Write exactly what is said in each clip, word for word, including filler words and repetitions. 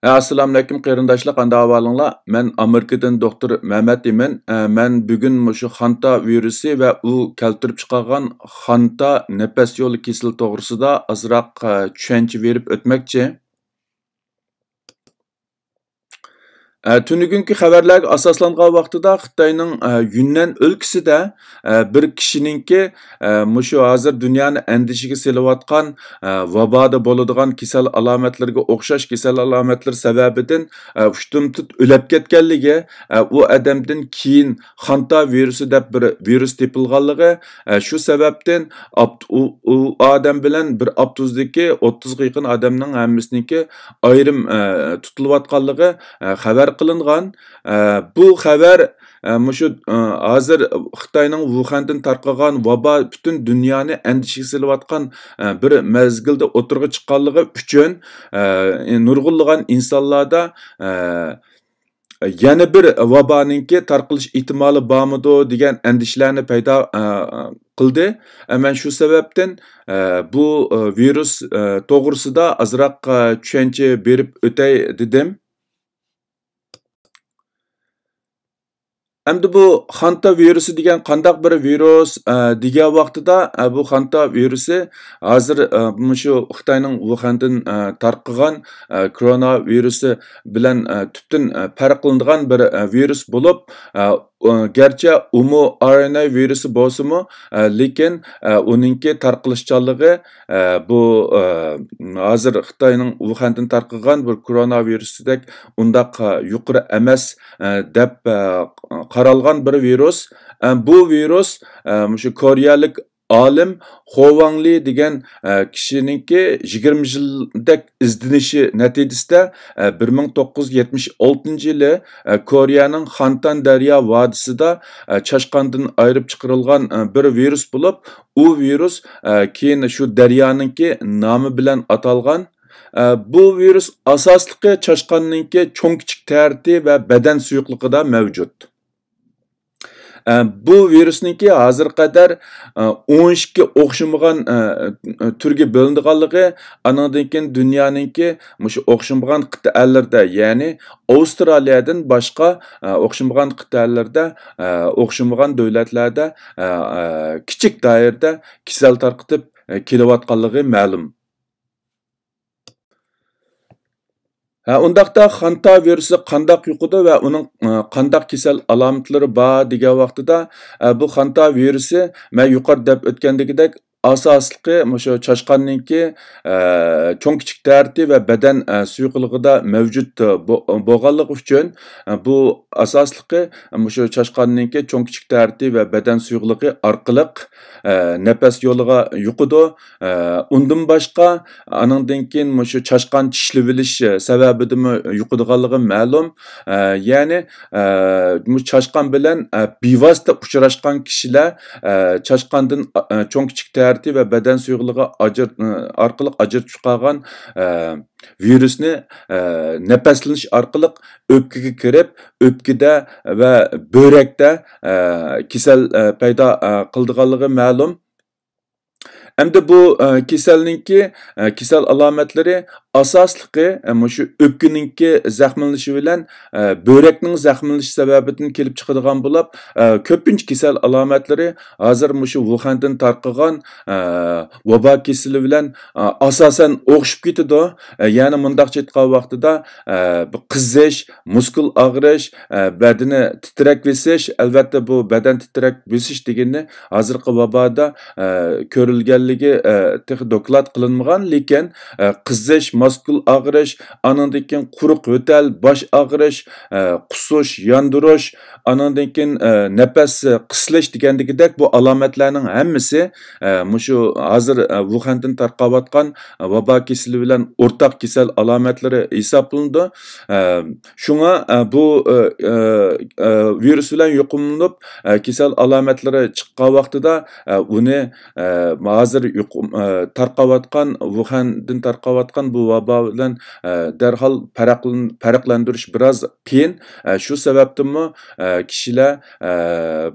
ھە، ئەسسالامۇئەلەيكۇم قېرىنداشلار، قانداق ئەھۋالىڭلار؟ مەن ئامېرىكىدىن دوختۇر مەمەت ئىمىن. ئە، مەن بۈگۈن مۇشۇ خانتا ۋىرۇسى ۋە ئۇ كەلتۈرۈپ چىقارغان خانتا نەپەس يولى كېسىلى توغرىسىدا ئازراق، ئە، چۈشەنچە بېرىپ ئۆتمەكچى. ئە، تۈنۈگۈنكى خەۋەرلەرگە ئاساسلانغان ۋاقتىدا خىتاينىڭ، ئە، يۈننەن ئۆلكىسىدە، ئە، بىر كىشىنىڭكى، ئە، مۇشۇ ھازىر دۇنيانى ئەندىشىگە سېلىۋاتقان، ئە، ۋابادا بولىدىغان كېسەل ئالامەتلىرىگە ئوخشاش كېسەل ئالامەتلىرى سەۋەبىدىن، ئە، ئۇشتۇمتۇت ئۆلۈپ كەتكەنلىكى، ئە، ئۇ ئادەمدىن كېيىن خانتا ۋىرۇسى دەپ بىر ۋىرۇس تېپىلغانلىقى، ئە، شۇ سەۋەبتىن ئاپت-، ئۇ، ئۇ ئادەم بىلەن بىر ئاپتوبۇستىكى ئوتتۇزغا يېقىن ئادەمنىڭ ھەممىسىنىڭكى ئايرىم، ئە، تۇتۇلۇۋاتقانلىقى، ئە، خەۋەر قىلىنغان. ئە، بۇ خەۋەر، ئە، مۇشۇ، ئە، ھازىر خىتاينىڭ ۋۇخەندىن تارقىغان ۋابا پۈتۈن دۇنيانى ئەندىشىگە سېلىۋاتقان، ئە، بىر مەزگىلدە ئوتتۇرىغا چىققانلىقى ئۈچۈن، ئە، نۇرغۇنلىغان ئىنسانلاردا، ئە، يەنە بىر ۋابانىڭكى تارقىلىش ئېھتىمالى بارمىدۇ دېگەن ئەندىشىلەرنى پەيدا، ئە، قىلدى. ئە، مەن شۇ سەۋەبتىن، ئە، بۇ، ئە، ۋىرۇس، ئە، توغرىسىدا ئازراق، ئە، چۈشەنچە بېرىپ ئۆتەي دېدىم. ئەمدى بۇ خانتا ۋىرۇسى دېگەن قانداق بىر ۋىرۇس، ئە، دېگەن ۋاقتىدا، ئە، بۇ خانتا ۋىرۇسى ھازىر، ئە، مۇشۇ خىتاينىڭ ۋۇخەندىن، ئە، تارقىغان، ئە، كورونا ۋىرۇسى بىلەن، ئە، تۈپتىن، ئە، پەرقلىنىدىغان بىر، ئە، ۋىرۇس بولۇپ، ئە، ئۇ، گەرچە ئۇمۇ ئار ئېن ئەي ۋىرۇسى بولسىمۇ، ئە، لېكىن، ئە، ئۇنىڭكى تارقىلىشچانلىقى، ئە، بۇ، ئە، ھازىر خىتاينىڭ ۋۇخەندىن تارقىغان بىر كورونا ۋىرۇسىدەك ئۇنداق، ئە، يۇقىرى ئەمەس، ئە، دەپ، ئە، قارالغان بىر ۋىرۇس. ئە، بۇ ۋىرۇس، ئە، مۇشۇ كورېيەلىك ئالىم خو ۋاڭلى دېگەن، ئە، كىشىنىڭكى يىگىرمە يىلدەك ئىزدىنىشى نەتىجىسىدە، ئە، بىر مىڭ توققۇز يۈز يەتمىش ئالتىنچى يىلى، ئە، كورېيەنىڭ خانتان دەريا ۋادىسىدا، ئە، چاشقاندىن ئايرىپ چىقىرىلغان، ئە، بىر ۋىرۇس بولۇپ، ئۇ ۋىرۇس، ئە، كېيىن شۇ دەريانىڭكى نامى بىلەن ئاتالغان. ئە، بۇ ۋىرۇس ئاساسلىقى چاشقاننىڭكى چوڭ كىچىك تەرىتى ۋە بەدەن سۇيۇقلۇقىدا مەۋجۇت. ئە، بۇ ۋىرۇسنىڭكى ھازىرغا قەدەر، ئە، ئون ئىككى ئوخشىمىغان، ئە، تۈرگە بۆلۈنىدىغانلىقى، ئانىڭدىن كېيىن دۇنيانىڭكى مۇشۇ ئوخشىمىغان قىتئەلىرىدە، يەنى ئاۋسترالىيەدىن باشقا، ئە، ئوخشىمىغان قىتئەلەردە، ئە، ئوخشىمىغان دۆلەتلەردە، ئە، ئە، كىچىك دائىرىدە كېسەل تارقىتىپ، ئە، كېلىۋاتقانلىقى مەلۇم. ھە، ئۇنداقتا خانتا ۋىرۇسى قانداق يۇقىدۇ ۋە ئۇنىڭ، ئە، قانداق كېسەل ئالامەتلىرى بار دېگەن ۋاقتىدا، ئە، بۇ خانتا ۋىرۇسى مەن يۇقىرىدا دەپ ئۆتكەندىكىدەك ئاساسلىقى مۇشۇ چاشقاننىڭكى، ئە، چوڭ كىچىك تەرىتى ۋە بەدەن، ئە، سۇيۇقلۇقىدا مەۋجۇت، ئە، بو-، بولغانلىقى ئۈچۈن، ئە، بۇ ئاساسلىقى مۇشۇ چاشقاننىڭكى چوڭ كىچىك تەرىتى ۋە بەدەن سۇيۇقلۇقى ئارقىلىق، ئە، نەپەس يولىغا يۇقىدۇ. ئە، ئۇندىن باشقا، ئانىڭدىن كېيىن مۇشۇ چاشقان چىشلىۋېلىش، ئە، سەۋەبىدىنمۇ يۇقىدىغانلىقى مەلۇم. ئە، يەنى، ئە، مۇشۇ چاشقان بىلەن، ئە، بىۋاسىتە ئۇچراشقان كىشىلەر، ئە، چاشقاندىن، ئە، چوڭ كىچىك تەرىتى ۋە بەدەن سۇيۇقلۇقى ئاجر-، ئە، ئارقىلىق ئاجرىتىپ چىقارغان، ئە، ۋىرۇسنى، ئە، نەپەسلىنىش ئارقىلىق ئۆپكىگە كىرىپ، ئۆپكىدە ۋە بۆرەكتە، ئە، كېسەل، ئە، پەيدا، ئە، قىلىدىغانلىقى مەلۇم. ئەمدى بۇ، ئە، كېسەلنىڭكى، ئە، كېسەل ئالامەتلىرى ئاساسلىقى، ئە، مۇشۇ ئۆپكىنىڭكى زەخىملىنىشى بىلەن، ئە، بۆرەكنىڭ زەخىملىنىشى سەۋەبىدىن كېلىپ چىقىدىغان بولۇپ، ئە، كۆپىنچە كېسەل ئالامەتلىرى ھازىر مۇشۇ ۋۇخەندىن تارقىغان، ئە، ۋابا كېسىلى بىلەن، ئە، ئاساسەن ئوخشىشىپ كېتىدۇ. ئە، يەنى مۇنداقچە ئېيتقان ۋاقتىدا، ئە، بۇ قىزىش، مۇسكۇل ئاغرىش، ئە، بەدىنى تىترەك بېسىش، ئەلۋەتتە، بۇ بەدەن تىترەك بېسىش دېگىنى ھازىرقى ۋابادا، ئە، كۆرۈلگەنلىكى، ئە، تېخى دوكلات قىلىنمىغان، لېكىن، ئە، قىزىش، مۇسكۇل ئاغرىش، ئانىڭدىن كېيىن قۇرۇق يۆتەل، باش ئاغرىش، ئە، قۇسۇش، ياندۇرۇش، ئانىڭدىن كېيىن، ئە، نەپەس قىسىلىش دېگەندىكىدەك بۇ ئالامەتلەرنىڭ ھەممىسى، ئە، مۇشۇ ھازىر، ئە، ۋۇخەندىن تارقاۋاتقان ۋابا كېسىلى بىلەن ئورتاق كېسەل ئالامەتلىرى ھېسابلىنىدۇ. ئە، شۇڭا، ئە، بۇ، ئە، ئە، ئە، ۋىرۇس بىلەن يۇقۇملىنىپ، ئە، كېسەل ئالامەتلىرى چىققان ۋاقتىدا، ئە، ئۇنى، ئە، ھازىر يۇق-، ئە، تارقاۋاتقان، ۋۇخەندىن تارقاۋاتقان بۇ ۋابا بىلەن، ئە، دەرھال پەرقلىن-، پەرقلەندۈرۈش بىراز قىيىن. ئە، شۇ سەۋەبتىنمۇ، ئە، كىشىلەر، ئە،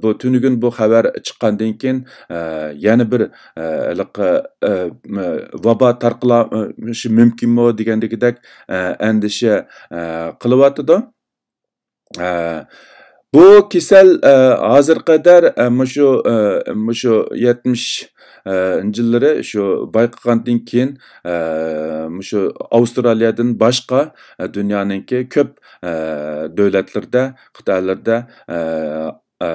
بۇ تۈنۈگۈن بۇ خەۋەر چىققاندىن كېيىن، ئە، يەنە بىر، ئە، ھېلىقى، ئە، م-، ۋابا تارقىلىشى مۇمكىنمۇ دېگەندىكىدەك، ئە، ئەندىشە، ئە، قىلىۋاتىدۇ. ئە، بۇ كېسەل، ئە، ھازىرغا قەدەر، ئە، مۇشۇ، ئە، مۇشۇ يەتمىش، ئە، يىللىرى شۇ بايقىغاندىن كېيىن، ئە، مۇشۇ ئاۋسترالىيەدىن باشقا، ئە، دۇنيانىڭكى كۆپ، ئە، دۆلەتلىرىدە، قىتئەلىرىدە، ئە، ئە،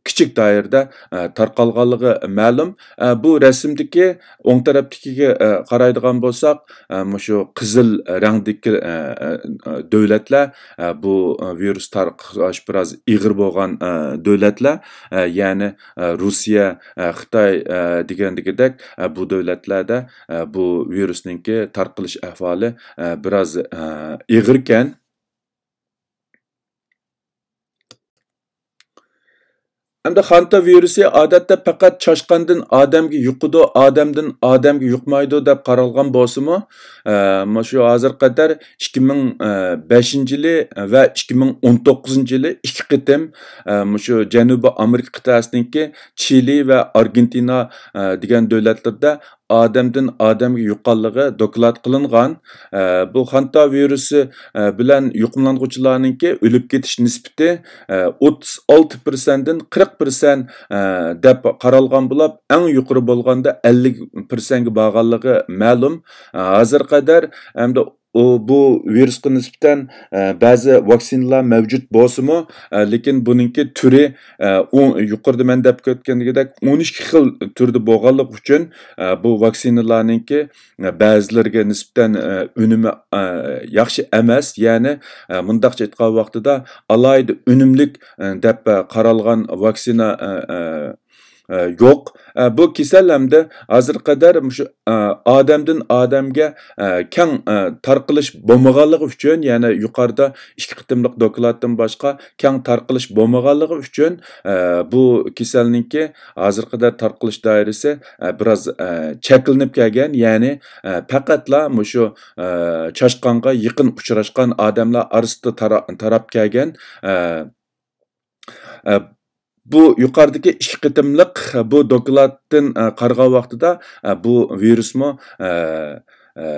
كىچىك دائىرىدە، ئە، تارقالغانلىقى مەلۇم. ئە، بۇ رەسىمدىكى ئوڭ تەرەپتىكىگە، ئە، قارايدىغان بولساق، ئە، مۇشۇ قىزىل رەڭدىكى، ئە، ئە، ئە، دۆلەتلەر، ئە، بۇ، ئە، ۋىرۇس تارقاش بىراز ئېغىر بولغان، ئە، دۆلەتلەر، ئە، يەنى، ئە، روسىيە، ئە، خىتاي، ئە، دېگەندىكىدەك، ئە، بۇ دۆلەتلەردە، ئە، بۇ ۋىرۇسنىڭكى تارقىلىش ئەھۋالى، ئە، بىراز، ئە، ئېغىركەن. ئەمدى خانتا ۋىرۇسى ئادەتتە پەقەت چاشقاندىن ئادەمگە يۇقىدۇ، ئادەمدىن ئادەمگە يۇقمايدۇ دەپ قارالغان بولسىمۇ، ئە، مۇشۇ ھازىرغا قەدەر ئىككى مىڭ بەشىنچى يىلى ۋە ئىككى مىڭ ئون توققۇزىنچى يىلى ئىككى قېتىم، ئە، مۇشۇ جەنۇبىي ئامېرىكا قىتئەسىنىڭكى چىلى ۋە ئارگېنتىنا، ئە، دېگەن دۆلەتلەردە ئادەمدىن ئادەمگە يۇققانلىقى دوكلات قىلىنغان. ئە، بۇ خانتا ۋىرۇسى، ئە، بىلەن يۇقۇملانغۇچىلارنىڭكى ئۆلۈپ كېتىش نىسبىتى، ئە، ئوتتۇز ئالتە پىرسەنتتىن قىرىق پىرسەنت، ئە، دەپ قارالغان بولۇپ، ئەڭ يۇقىرى بولغاندا ئەللىك پىرسەنتكە بارغانلىقى مەلۇم. ئە، ھازىرغا قەدەر ئەمدى ئۇ، بۇ ۋىرۇسقا نىسبەتەن، ئە، بەزى ۋاكسىنىلار مەۋجۇت بولسىمۇ، ئە، لېكىن بۇنىڭكى تۈرى، ئە، ئۇ يۇقىرىدا مەن دەپ ئۆتكەندىكىدەك ئون ئىككى خىل تۈردە بولغانلىقى ئۈچۈن، ئە، بۇ ۋاكسىنىلارنىڭكى، ئە، بەزىلىرىگە نىسبەتەن، ئە، ئۈنۈمى، ئە، ياخشى ئەمەس، يەنى، ئە، مۇنداقچە ئېيتقان ۋاقتىدا ئالاھىدە ئۈنۈملۈك، ئە، دەپ، ئە، قارالغان ۋاكسىنا، ئە، ئە، ئە، يوق. ئە، بۇ كېسەل ئەمدى ھازىرغا قەدەر مۇشۇ، ئە، ئادەمدىن ئادەمگە، ئە، كەڭ، ئە، تارقىلىش بولمىغانلىقى ئۈچۈن، يەنى يۇقىرىدا ئىككى قېتىملىق دوكلاتتىن باشقا كەڭ تارقىلىش بولمىغانلىقى ئۈچۈن، ئە، بۇ كېسەلنىڭكى ھازىرغا قەدەر تارقىلىش دائىرىسى، ئە، بىراز، ئە، چەكلىنىپ كەلگەن، يەنى، ئە، پەقەتلا مۇشۇ، ئە، چاشقانغا يېقىن ئۇچراشقان ئادەملەر ئارىسىدا تارا-، تاراپ كەلگەن، ئە، ئە، بۇ يۇقىرىدىكى ئىككى قېتىملىق بۇ دوكلاتتىن، ئە، قارىغان ۋاقتىدا، ئە، بۇ ۋىرۇسمۇ، ئە، ئە،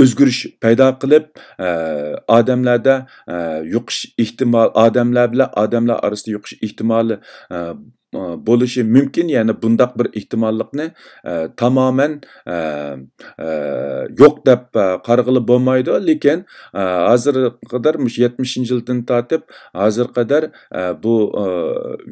ئۆزگىرىش پەيدا قىلىپ، ئە، ئادەملەردە، ئە، يۇقۇش ئېھتىمال، ئادەملەر بىلەن ئادەملەر ئارىسىدا يۇقۇش ئېھتىمالى، ئە، ئە، بولۇشى مۇمكىن. يەنى بۇنداق بىر ئېھتىماللىقنى، ئە، تامامەن، ئە، ئە، يوق دەپ، ئە، قارىغىلى بولمايدۇ. لېكىن، ئە، ھازىرغا قەدەر مۇشۇ يەتمىشىنچى يىلدىن تارتىپ ھازىرغا قەدەر، ئە، بۇ، ئە،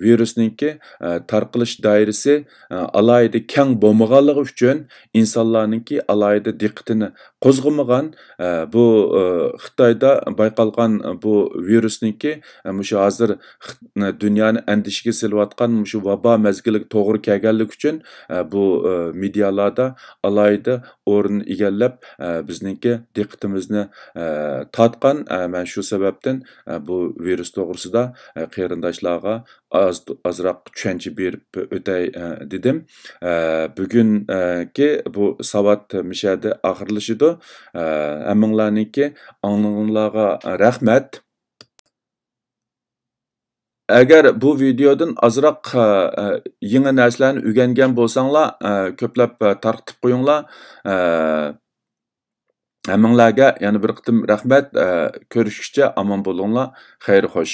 ۋىرۇسنىڭكى، ئە، تارقىلىش دائىرىسى، ئە، ئالاھىدە كەڭ بولمىغانلىقى ئۈچۈن ئىنسانلارنىڭكى ئالاھىدە دىققىتىنى قوزغىمىغان. ئە، بۇ، ئە، خىتايدا بايقالغان بۇ ۋىرۇسنىڭكى، ئە، مۇشۇ ھازىر خىت-، دۇنيانى ئەندىشىگە سېلىۋاتقان مۇشۇ ۋابا مەزگىلىگە توغرا كەلگەنلىكى ئۈچۈن، ئە، بۇ، ئە، مېدىيالاردا ئالاھىدە ئورۇن ئىگىلەپ، ئە، بىزنىڭكى دىققىتىمىزنى، ئە، تارتقان. ئە، مەن شۇ سەۋەبتىن، ئە، بۇ ۋىرۇس توغرىسىدا، ئە، قېرىنداشلارغا ئاز، ئازراق چۈشەنچە بېرىپ ئۆتەي، ئە، دېدىم. ئە، بۈگۈنكى بۇ ساۋات مۇشۇ يەردە ئاخىرلىشىدۇ. ئە، ھەممىڭلارنىڭكى ئاڭلىغىنىڭلارغا رەھمەت. ئەگەر بۇ ۋىدېئودىن ئازراق، ئە، يېڭى نەرسىلەرنى ئۆگەنگەن بولساڭلار، ئە، كۆپلەپ، ئە، تارقىتىپ قويۇڭلار. ئە، ھەممىڭلارگە يەنە بىر قېتىم رەھمەت. ئە، كۆرۈشكىچە ئامان بولۇڭلار. خەير خوش.